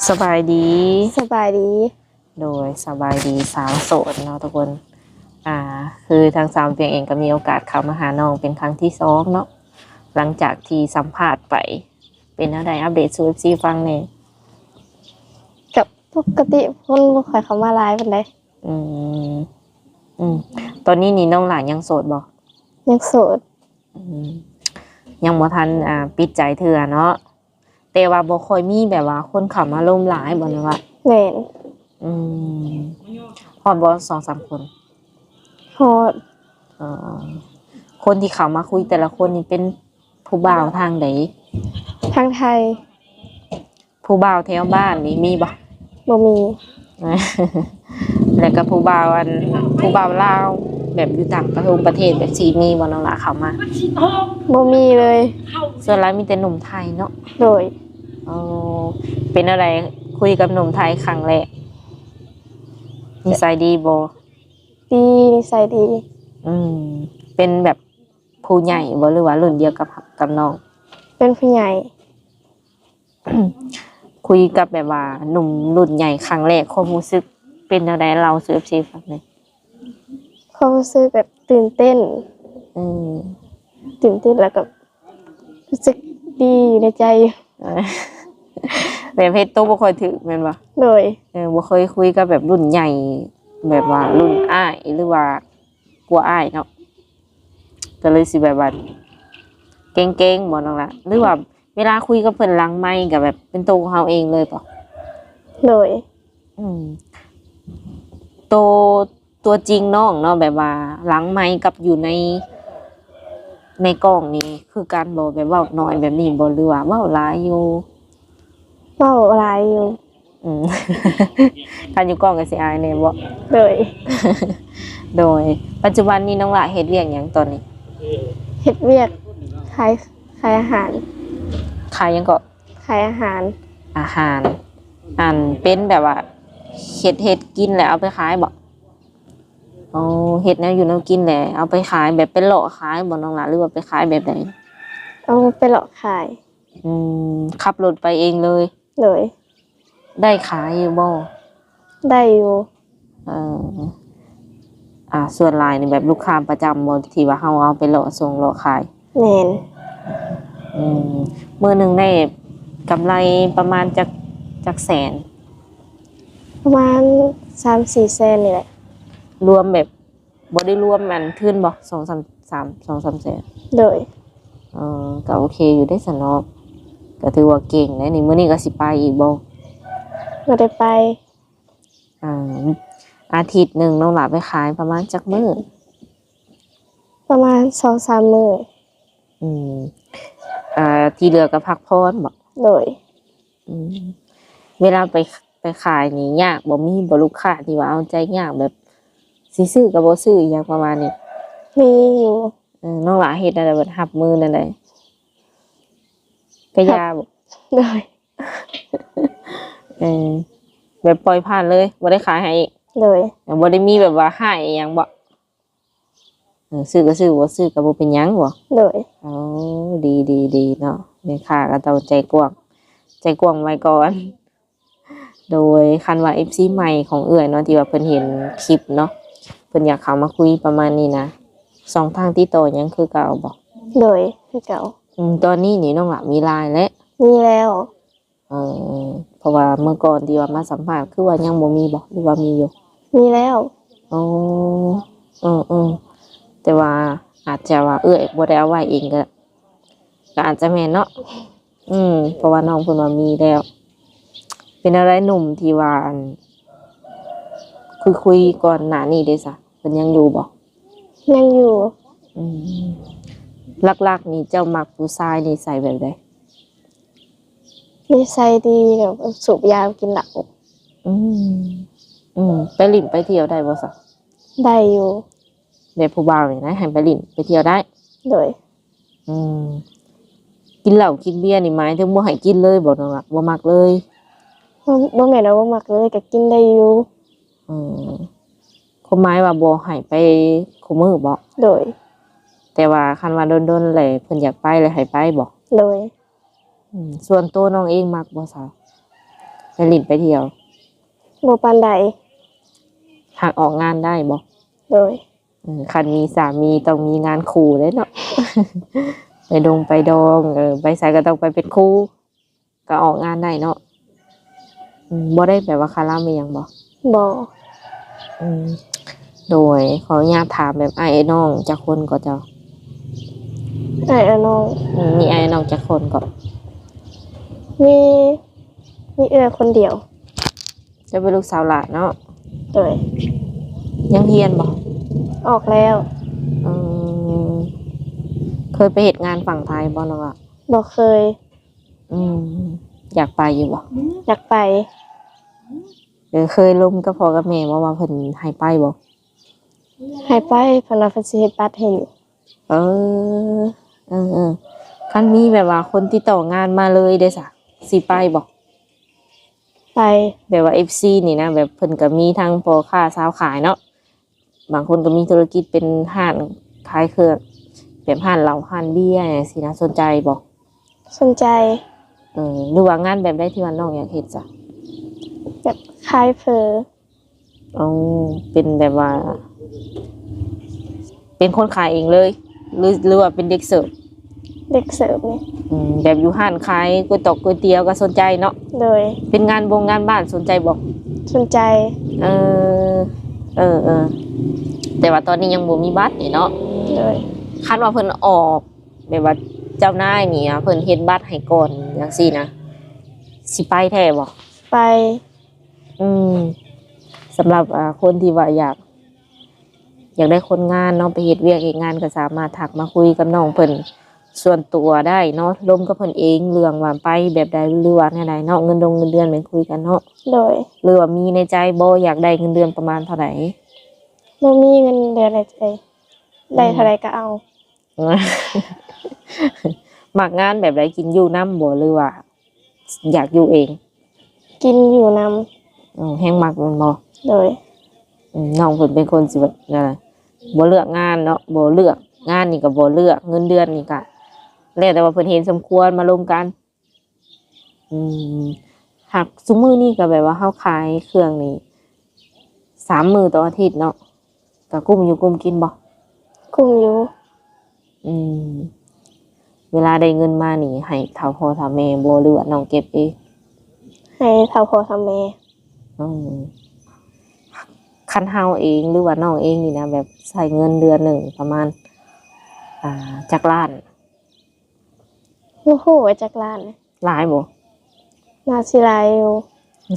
ສະບາຍດີ ສະບາຍດີ ໂດຍ ສະບາຍດີສາວໂສດເນາະທຸກຄົນ. ອ່າ ຄືທາງສາວປຽງເອງກໍມີໂອກາດເຂົ້າມາຫານ້ອງເປັນຄັ້ງທີສອງເນາະ ຫຼັງຈາກທີ່ສຳພາດໄປ. ເປັນແນວໃດ ອັບເດດສູ່ເອັຟຊີຟັງແດ່? ກໍປົກກະຕິ ຄົນບໍ່ຄ່ອຍເຂົ້າມາຫຼາຍປານໃດ. ອືມ ອືມ ຕອນນີ້ນີ້ນ້ອງຫຼ້າຍັງໂສດບໍ່? ຍັງໂສດ. ອືມ ຍັງບໍ່ທັນ ອ່າ ປິດໃຈເທື່ອເນາະ. ແຕ່ວ່າບໍ່ຄ່ອຍມີແບບວ່າຄົນເຂົ້າມາລົມຫຼາຍບໍ່ ຫຼືວ່າ? ແມ່ນ. ອືມ ຮອດບໍ່ ສອງສາມຄົນ? ຮອດ. ເອີ ຄົນທີ່ເຂົ້າມາຄຸຍແຕ່ລະຄົນນີ້ເປັນຜູ້ບ່າວທາງໃດ? ທາງໄທ. ຜູ້ບ່າວແຖວບ້ານນີ້ມີບໍ່? ບໍ່ມີ. ແລ້ວກໍຜູ້ບ່າວ ອັນ ຜູ້ບ່າວລາວ ແບບຢູ່ຕ່າງປະເທດ ປະເທດແບບຊີ້ ມີບໍ່ນ້ອງຫຼ້າເຂົ້າມາ? ບໍ່ມີເລີຍ. ສ່ວນຫຼາຍມີແຕ່ໜຸ່ມໄທເນາະ? ໂດຍ. ອໍ ເປັນແນວໃດ ຄຸຍກັບໜຸ່ມໄທຄັ້ງແລກ ນິໄສດີບໍ່? ດີ ນິໄສດີ. ອືມ ເປັນແບບຜູ້ໃຫຍ່ບໍ່ ຫຼືວ່າລຸ້ນດຽວກັບ ກັບນ້ອງ? ເປັນຜູ້ໃຫຍ່. ຄຸຍກັບແບບວ່າໜຸ່ມລຸ້ນໃຫຍ່ຄັ້ງແລກ ຄວາມຮູ້ສຶກເປັນແນວໃດ ເລົ່າສູ່ເອັຟຊີຟັງແດ່? ຄວາມຮູ້ສຶກແບບຕື່ນເຕັ້ນ. ອືມ ຕື່ນເຕັ້ນ ແລ້ວກໍຮູ້ສຶກດີຢູ່ໃນໃຈ. ແບບເຮັດໂຕບໍ່ຄ່ອຍຖືກແມ່ນບໍ່? ໂດຍ. ເອີ ບໍ່ເຄີຍຄຸຍກັບແບບລຸ້ນໃຫຍ່ ແບບວ່າລຸ້ນອ້າຍ ຫຼືວ່າກວ່າອ້າຍເນາະ ກໍເລີຍຊິແບບວ່າເກງໆບໍ່ນ້ອງລະ ຫຼືວ່າ ເວລາຄຸຍກັບເພິ່ນຫຼັງໄມກໍແບບເປັນໂຕຂອງເຮົາເອງເລີຍບໍ່? ໂດຍ. ອືມ ໂຕ ຕົວຈິງນ້ອງເນາະ ແບບວ່າຫຼັງໄມກັບຢູ່ໃນ ໃນກ້ອງນີ້ຄືກັນບໍ່? ແບບເວົ້າໜ້ອຍແບບນີ້ບໍ່ ຫຼືວ່າເວົ້າຫຼາຍຢູ່? ເວົ້າຫຼາຍຢູ່. ອືມ ຄັນຢູ່ກ້ອງກໍຊິອາຍແດ່ບໍ່? ໂດຍ. ໂດຍ. ປັດຈຸບັນນີ້ນ້ອງຫຼ້າເຮັດວຽກຫຍັງຕອນນີ້? ເຮັດວຽກຂາຍ ຂາຍອາຫານ. ຂາຍຫຍັງເກາະ? ຂາຍອາຫານ. ອາຫານ ອັນ ເປັນແບບວ່າເຮັດ ເຮັດກິນແລ້ວເອົາໄປຂາຍບໍ່? ອໍ ເຮັດແນວຢູ່ແນວກິນແຫຼະ ເອົາໄປຂາຍ ແບບໄປເລາະຂາຍບໍ່ນ້ອງຫຼ້າ ຫຼືວ່າໄປຂາຍແບບໃດ? ເອົາໄປເລາະຂາຍ. ອືມ ຂັບລົດໄປເອງເລີຍ? ໂດຍ. ໄດ້ຂາຍຢູ່ບໍ່? ໄດ້ຢູ່. ເອີ ອ່າ ສ່ວນຫຼາຍນີ້ແບບລູກຄ້າປະຈຳບໍ່ ທີ່ວ່າເຮົາເອົາໄປເລາະສົ່ງເລາະຂາຍ? ແມ່ນ. ອືມ ມື້ໜຶ່ງໄດ້ກຳໄລປະມານຈັກ ຈັກແສນ? ປະມານສາມສີ່ແສນນີ້ແຫຼະ. ລວມແບບ ບໍ່ໄດ້ລວມອັນທຶນບໍ່? ສອງສາມ ສາມ ສອງສາມແສນ. ໂດຍ. ເອີ ກໍໂອເຄຢູ່ເດ້ຊັ້ນເນາະ ກໍຖືວ່າເກັ່ງແລ້ວນີ້. ມື້ນີ້ກໍຊິໄປອີກບໍ່? ບໍ່ໄດ້ໄປ. ອາ ອາທິດໜຶ່ງນ້ອງຫຼ້າໄປຂາຍປະມານຈັກມື້? ປະມານສອງສາມມື້. ອືມ ອາ ທີ່ເຫຼືອກໍພັກຜ່ອນບໍ? ໂດຍ. ອືມ ເວລາໄປ ໄປຂາຍນີ້ຍາກບໍ່? ມີບໍ່ລູກຄ້າທີ່ວ່າເອົາໃຈຍາກ ແບບຊິຊື້ກໍບໍ່ຊື້ ອີ່ຫຍັງປະມານນີ້? ມີຢູ່. ເອີ ນ້ອງຫຼ້າເຮັດແນວໃດ ແບບຮັບມືແນວໃດ? ກະຢ່າບໍ? ໂດຍ. ເອີ ແບບປ່ອຍຜ່ານເລີຍ ບໍ່ໄດ້ຂາຍໃຫ້ອີກ? ໂດຍ. ບໍ່ໄດ້ມີແບບວ່າຮ້າຍອີ່ຫຍັງບໍ? ເອີ ຊື້ກໍຊື້ ບໍ່ຊື້ກໍບໍ່ເປັນຫຍັງບໍ? ໂດຍ. ໂອ້ ດີ ດີ ດີເນາະ ແມ່ຄ້າກໍຕ້ອງໃຈກວ້າງ ໃຈກວ້າງໄວ້ກ່ອນ. ໂດຍ ຄັນວ່າເອັຟຊີໃໝ່ຂອງເອື້ອຍເນາະ ທີ່ວ່າເພິ່ນເຫັນຄລິບເນາະ ເພິ່ນຢາກເຂົ້າມາຄຸຍປະມານນີ້ນະ ຊ່ອງທາງຕິດຕໍ່ຍັງຄືເກົ່າບໍ? ໂດຍ ຄືເກົ່າ. ອືມ ຕອນນີ້ນີ້ນ້ອງຫຼ້າມີລາຍແລ້ວ? ມີແລ້ວ. ເອີ ເພາະວ່າເມື່ອກ່ອນທີ່ວ່າມາສຳພາດ ຄືວ່າຍັງບໍ່ມີບໍ ຫຼືວ່າມີຢູ່? ມີແລ້ວ. ໂອ້ ເອີໆ ແຕ່ວ່າອາດຈະວ່າເອື້ອຍບໍ່ໄດ້ເອົາໄວ້ເອງ ກໍ ກໍອາດຈະແມ່ນເນາະ. ອືມ ເພາະວ່ານ້ອງເພິ່ນວ່າມີແລ້ວ. ເປັນແນວໃດ ໜຸ່ມທີ່ວ່າ ອັນ ຄຸຍໆກ່ອນໜ້ານີ້ເດຊະ ເພິ່ນຍັງຢູ່ບໍ່? ຍັງຢູ່. ອືມ ຫຼັກໆນີ້ເຈົ້າມັກຜູ້ຊາຍນິໄສແບບໃດ? ນິໄສດີ ແບບສູບຢາ ກິນເຫຼົ້າ. ອືມ ອືມ ໄປຫຼິ້ນໄປທ່ຽວໄດ້ບໍ່ຊະ? ໄດ້ຢູ່. ແບບຜູ້ບ່າວນີ້ນະ ໃຫ້ໄປຫຼິ້ນໄປທ່ຽວໄດ້? ໂດຍ. ອືມ ກິນເຫຼົ້າກິນເບຍນີ້ ໝາຍເຖິງບໍ່ໃຫ້ກິນເລີຍບໍ່ນ້ອງລະ? ບໍ່ມັກເລີຍ? ບໍ່ ບໍ່ແມ່ນວ່າບໍ່ມັກເລີຍ ກໍກິນໄດ້ຢູ່. ອືມ ຄວາມໝາຍວ່າບໍ່ໃຫ້ໄປຄູ່ມື້ບໍ? ໂດຍ. ແຕ່ວ່າຄັນວ່າດົນໆແຫຼະ ເພິ່ນຢາກໄປແລ້ວໃຫ້ໄປບໍ? ໂດຍ. ອືມ ສ່ວນໂຕນ້ອງເອງມັກບໍ່ສາວ? ໄປຫຼິ້ນໄປທ່ຽວ? ບໍ່ປານໃດ. ຫາກອອກງານໄດ້ບໍ່? ໂດຍ. ເອີ ຄັນມີສາມີຕ້ອງມີງານຄູ່ເດ້ເນາະ. ໄປດົງໄປດອງ ເອີ ໄປໃສກໍຕ້ອງໄປເປັນຄູ່ ກໍອອກງານໄດ້ເນາະ. ອືມ ບໍ່ໄດ້ແບບວ່າຄາລຳອີ່ຫຍັງບໍ່? ບໍ່. ອືມ ໂດຍ ຂໍອະນຸຍາດຖາມແບບອ້າຍອ້າຍນ້ອງຈັກຄົນກໍເຈົ້າ? ອ້າຍອ້າຍນ້ອງ ອືມ ມີອ້າຍອ້າຍນ້ອງຈັກຄົນກໍ? ມີ ມີເອື້ອຍຄົນດຽວ. ເຈົ້າເປັນລູກສາວຫຼ້າເນາະ? ໂດຍ. ຍັງຮຽນບໍ່? ອອກແລ້ວ. ອືມ ເຄີຍໄປເຮັດງານຝັ່ງໄທບໍ່ນ້ອງລະ? ບໍ່ເຄີຍ. ອືມ ຢາກໄປຢູ່ບໍ່? ຢາກໄປ. ເອີ ເຄີຍລົມກັບພໍ່ກັບແມ່ບໍ່ວ່າເພິ່ນໃຫ້ໄປບໍ່? ໃຫ້ໄປ ເພິ່ນວ່າເພິ່ນຊິເຮັດບັດໃຫ້ຢູ່. ເອີ ເອີໆ ຄັນມີແບບວ່າຄົນຕິດຕໍ່ງານມາເລີຍເດ້ສະ ຊິໄປບໍ່? ໄປ. ແບບວ່າເອັຟຊີນີ້ນະ ແບບເພິ່ນກໍມີທັງພໍ່ຄ້າຊາວຂາຍເນາະ ບາງຄົນກໍມີທຸລະກິດເປັນຮ້ານຂາຍເຄື່ອງ ແບບຮ້ານເຫຼົ້າຮ້ານເບຍຈັ່ງຊີ້ນະ ສົນໃຈບໍ່? ສົນໃຈ. ເອີ ຫຼືວ່າງານແບບໃດທີ່ວ່ານ້ອງຢາກເຮັດຊະ? ແບບຂາຍເຝີ. ອໍ ເປັນແບບວ່າ ເປັນຄົນຂາຍເອງເລີຍ ຫຼື ຫຼືວ່າເປັນເດັກເສີບ? ເດັກເສີບນີ້. ອືມ ແບບຢູ່ຮ້ານຂາຍກ໋ວຍຕອກກ໋ວຍຕຽວກໍສົນໃຈເນາະ? ໂດຍ. ເປັນງານບົງງານບ້ານສົນໃຈບໍ່? ສົນໃຈ. ເອີ ເອີໆ ແຕ່ວ່າຕອນນີ້ຍັງບໍ່ມີບັດນີ້ເນາະ? ໂດຍ. ຄັນວ່າເພິ່ນອອກ ແບບວ່າເຈົ້ານາຍນີ້ ເພິ່ນເຮັດບັດໃຫ້ກ່ອນຈັ່ງຊີ້ນະ ຊິໄປແທ້ບໍ່? ໄປ. ອືມ ສຳລັບ ອ່າ ຄົນທີ່ວ່າຢາກ ຢາກໄດ້ຄົນງານເນາະ ໄປເຮັດວຽກເຮັດງານ ກໍສາມາດທັກມາຄຸຍກັບນ້ອງເພິ່ນສ່ວນຕົວໄດ້ເນາະ ລົມກັບເພິ່ນເອງ ເລື່ອງວ່າໄປແບບໃດ ຫຼືວ່າແນວໃດເນາະ ເງິນດົງເງິນເດືອນແມ່ນຄຸຍກັນເນາະ? ໂດຍ. ຫຼືວ່າມີໃນໃຈບໍ່ ຢາກໄດ້ເງິນເດືອນປະມານເທົ່າໃດ? ບໍ່ມີເງິນເດືອນໃນໃຈ ໄດ້ເທົ່າໃດກໍເອົາ. ອືມ ມັກງານແບບໃດ ກິນຢູ່ນຳບໍ່ ຫຼືວ່າ ຢາກຢູ່ເອງ? ກິນຢູ່ນຳ. ອໍ ແຮງມັກແມ່ນບໍ່? ໂດຍ. ອືມ ນ້ອງເພິ່ນເປັນຄົນຊິແບບນັ້ນນະ ບໍ່ເລືອກງານເນາະ ບໍ່ເລືອກງານນີ້ກໍບໍ່ເລືອກ ເງິນເດືອນນີ້ກໍແລ້ວແຕ່ວ່າເພິ່ນເຫັນສົມຄວນມາລົມກັນ. ອືມ ຫາກຊຸມື້ນີ້ກໍແບບວ່າເຮົາຂາຍເຄື່ອງນີ້ສາມມື້ຕໍ່ອາທິດເນາະ ກໍກຸ້ມຢູ່ກຸ້ມກິນບໍ່? ກຸ້ມຢູ່. ອືມ ເວລາໄດ້ເງິນມານີ້ໃຫ້ເຖົ້າພໍ່ເຖົ້າແມ່ບໍ່ ຫຼືວ່ານ້ອງເກັບເອງ? ໃຫ້ເຖົ້າພໍ່ເຖົ້າແມ່. ອືມ ຄັນເຮົາເອງ ຫຼືວ່ານ້ອງເອງນີ້ນະ ແບບໃຊ້ເງິນເດືອນໜຶ່ງປະມານ ອ່າ ຈັກລ້ານ? ບໍ່ຮູ້ວ່າຈັກລ້ານ. ຫຼາຍບໍ່? ໜ້າຊິຫຼາຍຢູ່.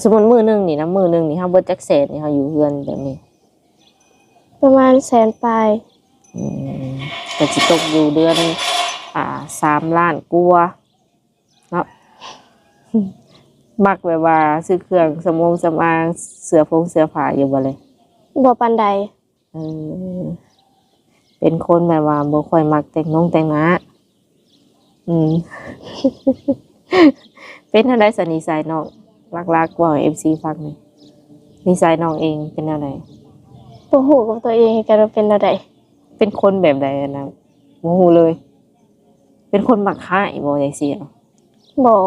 ສົມມຸດມື້ໜຶ່ງນີ້ນະ ມື້ໜຶ່ງນີ້ເຮົາເບິດຈັກແສນນີ້ ເຮົາຢູ່ເຮືອນແບບນີ້? ປະມານແສນປາຍ. ອືມ ກໍຊິຕົກຢູ່ເດືອນ ອ່າ ສາມລ້ານກວ່າເນາະ. ມັກແບບວ່າຊື້ເຄື່ອງສຳອງສຳອາງ ເສື້ອຜົງເສື້ອຜ້າຢູ່ບໍ່ເລີຍ? ບໍ່ປານໃດ. ເອີ ເປັນຄົນແບບວ່າບໍ່ຄ່ອຍມັກແຕ່ງນົງແຕ່ງໜ້າ. ອືມ ເປັນແນວໃດຊະນິໄສນ້ອງ ຫຼັກໆ ເວົ້າໃຫ້ເອັຟຊີຟັງແດ່ ນິໄສນ້ອງເອງເປັນແນວໃດ? ບໍ່ຮູ້ກັບຕົວເອງຄືກັນວ່າເປັນແນວໃດ. ເປັນຄົນແບບໃດຫັ້ນນະ? ບໍ່ຮູ້ເລີຍ. ເປັນຄົນມັກຮ້າຍບໍ່ ຈັ່ງຊີ້? ບໍ່.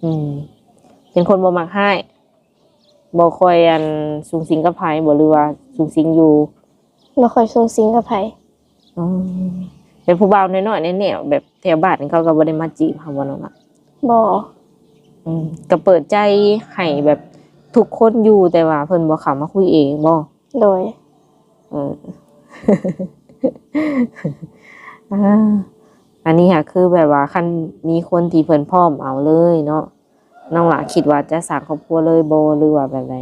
ອືມ ເປັນຄົນບໍ່ມັກຮ້າຍ. ບໍ່ຄ່ອຍ ອັນ ສຸງສິງກັບໃຜບໍ່ ຫຼືວ່າສຸງສິງຢູ່? ບໍ່ຄ່ອຍສຸງສິງກັບໃຜ. ອໍ ແບບຜູ້ບ່າວນ້ອຍໆ ແນວໆ ແບບແຖວບ້ານນີ້ ເຂົາກໍບໍ່ໄດ້ມາຈີບເຮົາບໍ່ນ້ອງລະ? ບໍ່. ອືມ ກໍເປີດໃຈໃຫ້ແບບທຸກຄົນຢູ່ ແຕ່ວ່າເພິ່ນບໍ່ເຂົ້າມາຄຸຍເອງບໍ່? ໂດຍ. ເອີ ອ່າ ອັນນີ້ຫາຄືແບບວ່າ ຄັນມີຄົນທີ່ເພິ່ນພ້ອມເອົາເລີຍເນາະ ນ້ອງຫຼ້າຄິດວ່າຈະສ້າງຄອບຄົວເລີຍບໍ່ ຫຼືວ່າແບບໃດ?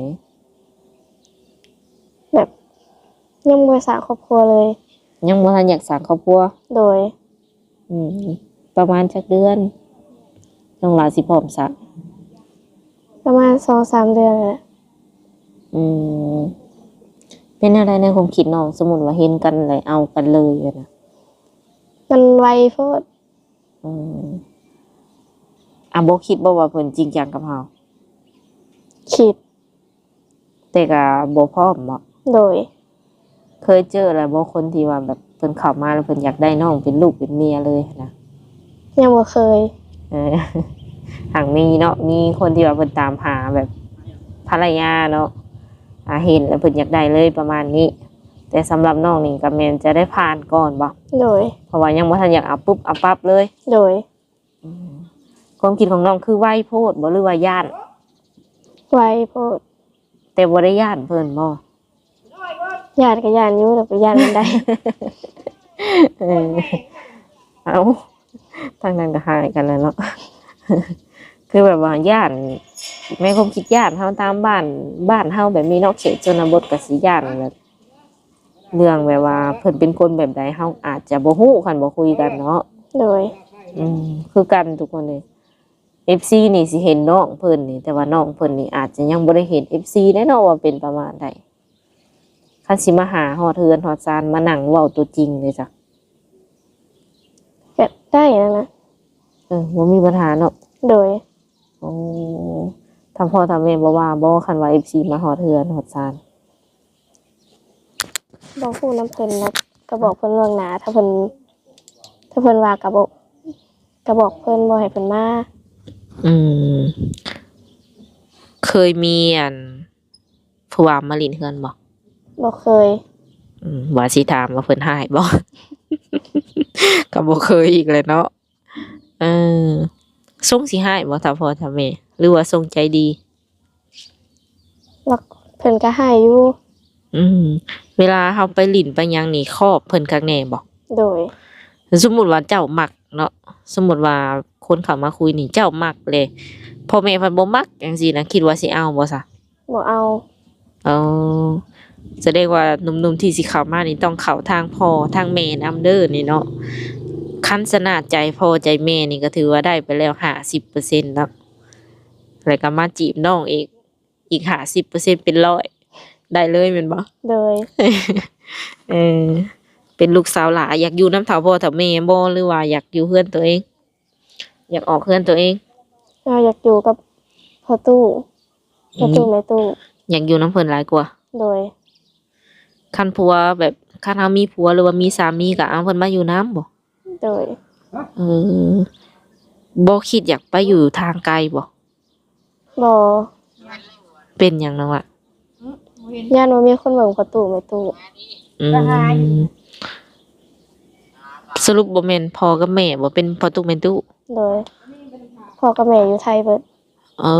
ແບບຍັງບໍ່ໄດ້ສ້າງຄອບຄົວເລີຍ. ຍັງບໍ່ທັນຢາກສ້າງຄອບຄົວ? ໂດຍ. ອືມ ປະມານຈັກເດືອນ ນ້ອງຫຼ້າຊິພ້ອມສ້າງ? ປະມານສອງສາມເດືອນແຫຼະ. ອືມ ເປັນແນວໃດໃນຄວາມຄິດນ້ອງ ສົມມຸດວ່າເຫັນກັນແລ້ວເອົາກັນເລີຍຫັ້ນນະ? ມັນໄວໂພດ. ອືມ ອ່າ ບໍ່ຄິດບໍ່ວ່າເພິ່ນຈິງຈັງກັບເຮົາ? ຄິດ. ແຕ່ກໍບໍ່ພ້ອມບໍ? ໂດຍ. ເຄີຍເຈີແລ້ວບໍ່ ຄົນທີ່ວ່າແບບເພິ່ນເຂົ້າມາແລ້ວເພິ່ນຢາກໄດ້ນ້ອງເປັນລູກເປັນເມຍເລີຍຫັ້ນນະ? ຍັງບໍ່ເຄີຍ. ເອີ ຫາກມີເນາະ ມີຄົນທີ່ວ່າເພິ່ນຕາມຫາແບບພັນລະຍາເນາະ ອາ ເຫັນແລ້ວເພິ່ນຢາກໄດ້ເລີຍປະມານນີ້. ແຕ່ສຳລັບນ້ອງນີ້ກໍແມ່ນຈະໄດ້ຜ່ານກ່ອນບໍ? ໂດຍ. ເພາະວ່າຍັງບໍ່ທັນຢາກເອົາປຸບເອົາປັບເລີຍ? ໂດຍ. ອືມ ຄວາມຄິດຂອງນ້ອງຄືໄວໂພດບໍ ຫຼືວ່າຢ້ານ? ໄວໂພດ. ແຕ່ບໍ່ໄດ້ຢ້ານເພິ່ນບໍ? ຢ້ານກໍຢ້ານຢູ່ ແຕ່ບໍ່ຢ້ານປານໃດ. ເອີ ເອົ້າ ທາງນັ້ນກໍຮ້າຍກັນແລ້ວເນາະ. ຄືແບບວ່າຢ້ານ ໃນຄວາມຄິດຢ້ານເຮົາຕາມບ້ານ ບ້ານເຮົາແບບນີ້ເນາະ ເຂດຊົນນະບົດກໍຊິຢ້ານແບບ ເລື່ອງແບບວ່າເພິ່ນເປັນຄົນແບບໃດ ເຮົາອາດຈະບໍ່ຮູ້ ຄັນບໍ່ຄຸຍກັນເນາະ. ໂດຍ. ອືມ ຄືກັນທຸກຄົນເລີຍ. ເອັຟຊີນີ້ຊິເຫັນນ້ອງເພິ່ນນີ້ ແຕ່ວ່ານ້ອງເພິ່ນນີ້ອາດຈະຍັງບໍ່ໄດ້ເຫັນເອັຟຊີໄດ໋ເນາະ ວ່າເປັນປະມານໃດ. ຄັນຊິມາຫາຮອດເຮືອນຮອດຊານ ມານັ່ງເວົ້າຕົວຈິງເດ້ຊະ? ກໍໄດ້ນັ້ນນະ. ເອີ ບໍ່ມີບັນຫາເນາະ. ໂດຍ. ໂອ້ ທາງພໍ່ທາງແມ່ບໍ່ວ່າບໍ ຄັນວ່າເອັຟຊີມາຮອດເຮືອນຮອດຊານ? ບໍ່ຮູ້ນຳເພິ່ນນະ ກໍບອກເພິ່ນລ່ວງໜ້າ ຖ້າເພິ່ນ ຖ້າເພິ່ນວ່າກໍບອກ ກໍບອກເພິ່ນ ບໍ່ໃຫ້ເພິ່ນມາ. ອືມ ເຄີຍມີອັນ ຜູ້ບ່າວມາຫຼິ້ນເຮືອນບໍ່? ບໍ່ເຄີຍ. ອືມ ວ່າຊິຖາມວ່າເພິ່ນຮ້າຍບໍ່? ກໍບໍ່ເຄີຍອີກແຫຼະເນາະ. ເອີ ຊົງຊິຮ້າຍບໍ່ ຖ້າພໍ່ຖ້າແມ່ ຫຼືວ່າຊົງໃຈດີ? ແລ້ວເພິ່ນກໍຮ້າຍຢູ່. ອືມ ເວລາເຮົາໄປຫຼິ້ນໄປຫຍັງນີ້ ຄອບເພິ່ນຄັກແນ່ບໍ່? ໂດຍ. ສົມມຸດວ່າເຈົ້າມັກເນາະ ສົມມຸດວ່າຄົນເຂົ້າມາຄຸຍນີ້ ເຈົ້າມັກແຫຼະ ພໍ່ແມ່ເພິ່ນບໍ່ມັກຈັ່ງຊີ້ນະ ຄິດວ່າຊິເອົາບໍ່ຊະ? ບໍ່ເອົາ. ອໍ ສະແດງວ່າໜຸ່ມໆທີ່ຊິເຂົ້າມານີ້ ຕ້ອງເຂົ້າທາງພໍ່ທາງແມ່ນຳເດີນີ້ເນາະ. ຄັນຊະນະໃຈພໍ່ໃຈແມ່ນີ້ ກໍຖືວ່າໄດ້ໄປແລ້ວຫ້າສິບເປີເຊັນເນາະ ແລ້ວກໍມາຈີບນ້ອງອີກ ອີກຫ້າສິບເປີເຊັນ ເປັນຮ້ອຍ ໄດ້ເລີຍແມ່ນບໍ່? ໂດຍ. ເອີ ເປັນລູກສາວຫຼ້າ ຢາກຢູ່ນຳເຖົ້າພໍ່ເຖົ້າແມ່ບໍ່ ຫຼືວ່າຢາກຢູ່ເຮືອນຕົວເອງ? ຢາກອອກເຮືອນຕົວເອງ? ເຮົາຢາກຢູ່ກັບພໍ່ຕູ້ ພໍ່ຕູ້ແມ່ຕູ້. ຢາກຢູ່ນຳເພິ່ນຫຼາຍກວ່າ? ໂດຍ. ຄັນຜົວແບບ ຄັນເຮົາມີຜົວ ຫຼືວ່າມີສາມີ ກໍເອົາເພິ່ນມາຢູ່ນຳບໍ່? ໂດຍ. ເອີ ບໍ່ຄິດຢາກໄປຢູ່ທາງໄກບໍ່? ບໍ່. ເປັນຫຍັງນ້ອງລະ? ຢ້ານບໍ່ມີຄົນເບິ່ງພໍ່ຕູ້ແມ່ຕູ້. ອືມ ສະຫຼຸບບໍ່ແມ່ນພໍ່ກັບແມ່ບໍ່ ເປັນພໍ່ຕູ້ແມ່ຕູ້? ໂດຍ. ພໍ່ກັບແມ່ຢູ່ໄທເບິດ. ເອີ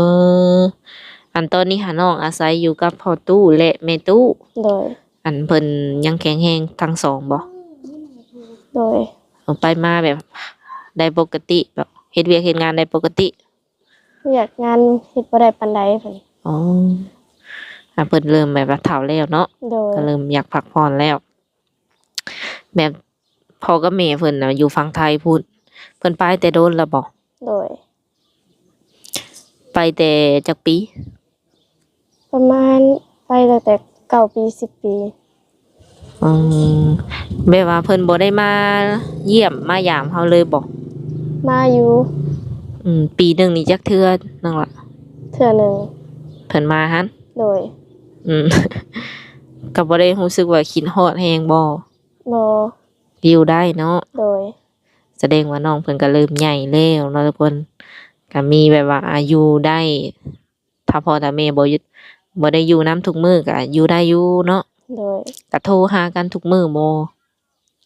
ອັນຕອນນີ້ຫານ້ອງອາໄສຢູ່ກັບພໍ່ຕູ້ ແລະ ແມ່ຕູ້? ໂດຍ. ອັນເພິ່ນຍັງແຂງແຮງທັງສອງບໍ່? ໂດຍ. ເອົາໄປມາແບບໄດ້ປົກກະຕິ ແບບເຮັດວຽກເຮັດງານໄດ້ປົກກະຕິ? ວຽກງານເຮັດບໍ່ໄດ້ປານໃດເພິ່ນ. ອໍ ອາ ເພິ່ນເລີ່ມແບບວ່າເຖົ້າແລ້ວເນາະ. ໂດຍ. ກໍເລີ່ມຢາກພັກຜ່ອນແລ້ວ. ແບບພໍ່ກັບແມ່ເພິ່ນນະຢູ່ຝັ່ງໄທພຸ້ນ ເພິ່ນໄປແຕ່ດົນແລ້ວບໍ່? ໂດຍ. ໄປແຕ່ຈັກປີ? ປະມານໄປຕັ້ງແຕ່ເກົ້າປີ ສິບປີ. ອືມ ແບບວ່າເພິ່ນບໍ່ໄດ້ມາຢ້ຽມມາຢາມເຮົາເລີຍບໍ່? ມາຢູ່. ອືມ ປີໜຶ່ງນີ້ຈັກເທື່ອນ້ອງລະ? ເທື່ອໜຶ່ງ. ເພິ່ນມາຫັ້ນ? ໂດຍ. ອືມ ກໍບໍ່ໄດ້ຮູ້ສຶກວ່າຄິດຮອດແຮງບໍ່? ບໍ່. ຢູ່ໄດ້ເນາະ. ໂດຍ. ສະແດງວ່ານ້ອງເພິ່ນກໍເລີ່ມໃຫຍ່ແລ້ວເນາະທຸກຄົນ ກໍມີແບບວ່າ ອາ ຢູ່ໄດ້ ຖ້າພໍ່ຖ້າແມ່ບໍ່ ບໍ່ໄດ້ຢູ່ນຳທຸກມື້ກໍຢູ່ໄດ້ຢູ່ເນາະ. ໂດຍ. ກໍໂທຫາກັນທຸກມື້ບໍ່?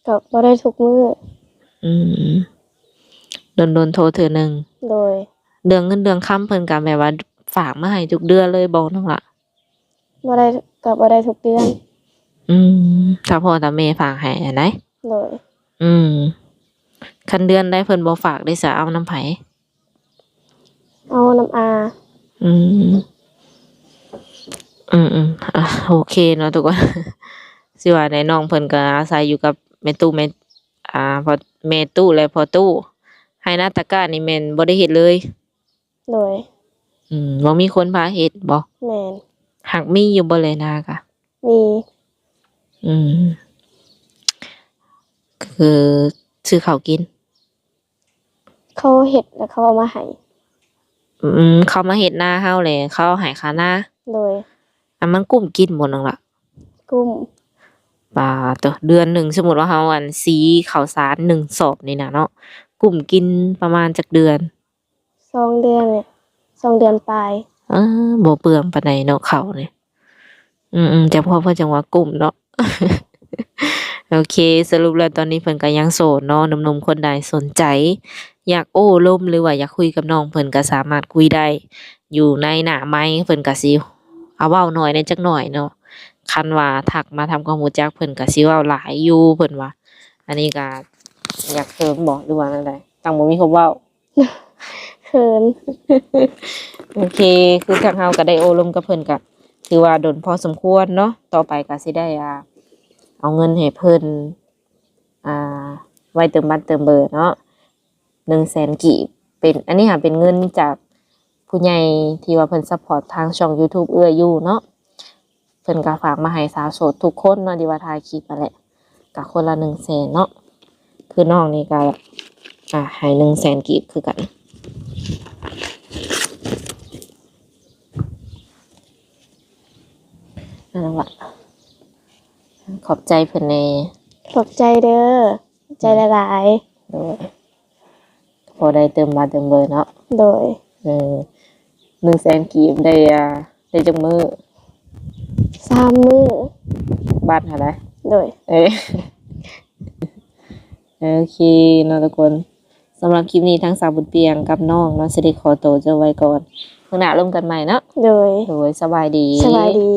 ກໍບໍ່ໄດ້ທຸກມື້. ອືມ ດົນໆໂທເທື່ອໜຶ່ງ. ໂດຍ. ເລື່ອງເງິນເລື່ອງຄຳເພິ່ນກໍແບບວ່າຝາກມາໃຫ້ທຸກເດືອນເລີຍບໍ່ນ້ອງລະ? ບໍ່ໄດ້ ກໍບໍ່ໄດ້ທຸກເດືອນ. ອືມ ຖ້າພໍ່ຖ້າແມ່ຝາກໃຫ້ຫັ້ນໃດ? ໂດຍ. ອືມ ຄັນເດືອນໃດເພິ່ນບໍ່ຝາກເດ ສະເອົານຳໃຜ? ເອົານຳອາ. ອືມ ອືມໆ ອາ ໂອເຄເນາະທຸກຄົນ ຊິວ່າໃດ ນ້ອງເພິ່ນກໍອາໄສຢູ່ກັບແມ່ຕູ້ ແມ່ ອາ ພໍ່ ແມ່ຕູ້ ແລະ ພໍ່ຕູ້. ໄຮ່ນາຕາກ້ານີ້ແມ່ນບໍ່ໄດ້ເຮັດເລີຍ? ໂດຍ. ອືມ ບໍ່ມີຄົນພາເຮັດບໍ່? ແມ່ນ. ຫາກມີຢູ່ບໍ່ແລນາກະ? ມີ. ອືມ ຄືຊື້ເຂົ້າກິນ? ເຂົາເຮັດແລ້ວເຂົາເອົາມາໃຫ້. ອືມ ເຂົາມາເຮັດນາເຮົາແລ້ວເຂົາໃຫ້ຄ່ານາ? ໂດຍ. ອັນມັນກຸ້ມກິນບໍ່ນ້ອງລະ? ກຸ້ມ. ປາໂຕ ເດືອນໜຶ່ງ ສົມມຸດວ່າເຮົາ ອັນ ສີເຂົ້າສານໜຶ່ງສອບນີ້ນະເນາະ ກຸ້ມກິນປະມານຈັກເດືອນ? ສ ສອງເດືອນນີ້ ສອງເດືອນປາຍ. ເອີ ບໍ່ເປືອງປານໃດເນາະເຂົ້ານີ້. ອືມໆ ຈັກພໍເພິ່ນຈັ່ງວ່າກຸ້ມເນາະ. ໂອເຄ ສະຫຼຸບແລ້ວຕອນນີ້ເພິ່ນກໍຍັງໂສດເນາະ. ໜຸ່ມໆຄົນໃດສົນໃຈ ຢາກໂອ້ລົມ ຫຼືວ່າຢາກຄຸຍກັບນ້ອງເພິ່ນ ກໍສາມາດຄຸຍໄດ້ຢູ່ໃນໜ້າໄມ. ເພິ່ນກໍຊິ ອາ ເວົ້າໜ້ອຍແດ່ຈັກໜ້ອຍເນາະ. ຄັນວ່າທັກມາທຳຄວາມຮູ້ຈັກ ເພິ່ນກໍຊິເວົ້າຫຼາຍຢູ່ ເພິ່ນວ່າ. ອັນນີ້ກໍຢາກເສີມບໍ ຫຼືວ່າແນວໃດ? ຈັ່ງບໍ່ມີຄົນເວົ້າ. ເຂີນ. ໂອເຄ ຄືທາງເຮົາກໍໄດ້ໂອ້ລົມກັບເພິ່ນກໍຖືວ່າດົນພໍສົມຄວນເນາະ. ຕໍ່ໄປກໍຊິໄດ້ ອ່າ ເອົາເງິນໃຫ້ເພິ່ນ ອ່າ ໄວ້ເຕີມບັດເຕີມເບີເນາະ ໜຶ່ງແສນກີບ. ເປັນ ອັນນີ້ຫາເປັນເງິນຈາກຜູ້ໃຫຍ່ທີ່ວ່າເພິ່ນຊັບພອດທາງຊ່ອງ YouTube ເອື້ອຍຢູ່ເນາະ. ເພິ່ນກໍຝາກມາໃຫ້ສາວໂສດທຸກຄົນເນາະ ທີ່ວ່າຖ່າຍຄລິບຫັ້ນແຫຼະ ກໍຄົນລະໜຶ່ງແສນເນາະ. ຄືນ້ອງນີ້ກໍ ອ່າ ໃຫ້ໜຶ່ງແສນກີບຄືກັນ. ນັ້ນລະ ຂອບໃຈເພິ່ນແດ່. ຂອບໃຈເດີ. ຂອບໃຈຫຼາຍໆ. ໂດຍ. ພໍໄດ້ເຕີມບັດເຕີມເບີເນາະ. ໂດຍ. ເອີ ໜຶ່ງແສນກີບໄດ້ ອ່າ ໄດ້ຈັກມື້? ສາມມື້. ບັດຫັ້ນນະ? ໂດຍ. ເອີ ໂອເຄເນາະທຸກຄົນ. ສຳລັບຄລິບນີ້ ທາງສາວບຸນປຽງກັບນ້ອງເນາະ ຊິໄດ້ຂໍໂຕຈົບໄວ້ກ່ອນ. ມື້ໜ້າລົມກັນໃໝ່ເນາະ. ໂດຍ. ໂດຍ. ສະບາຍດີ. ສະບາຍດີ.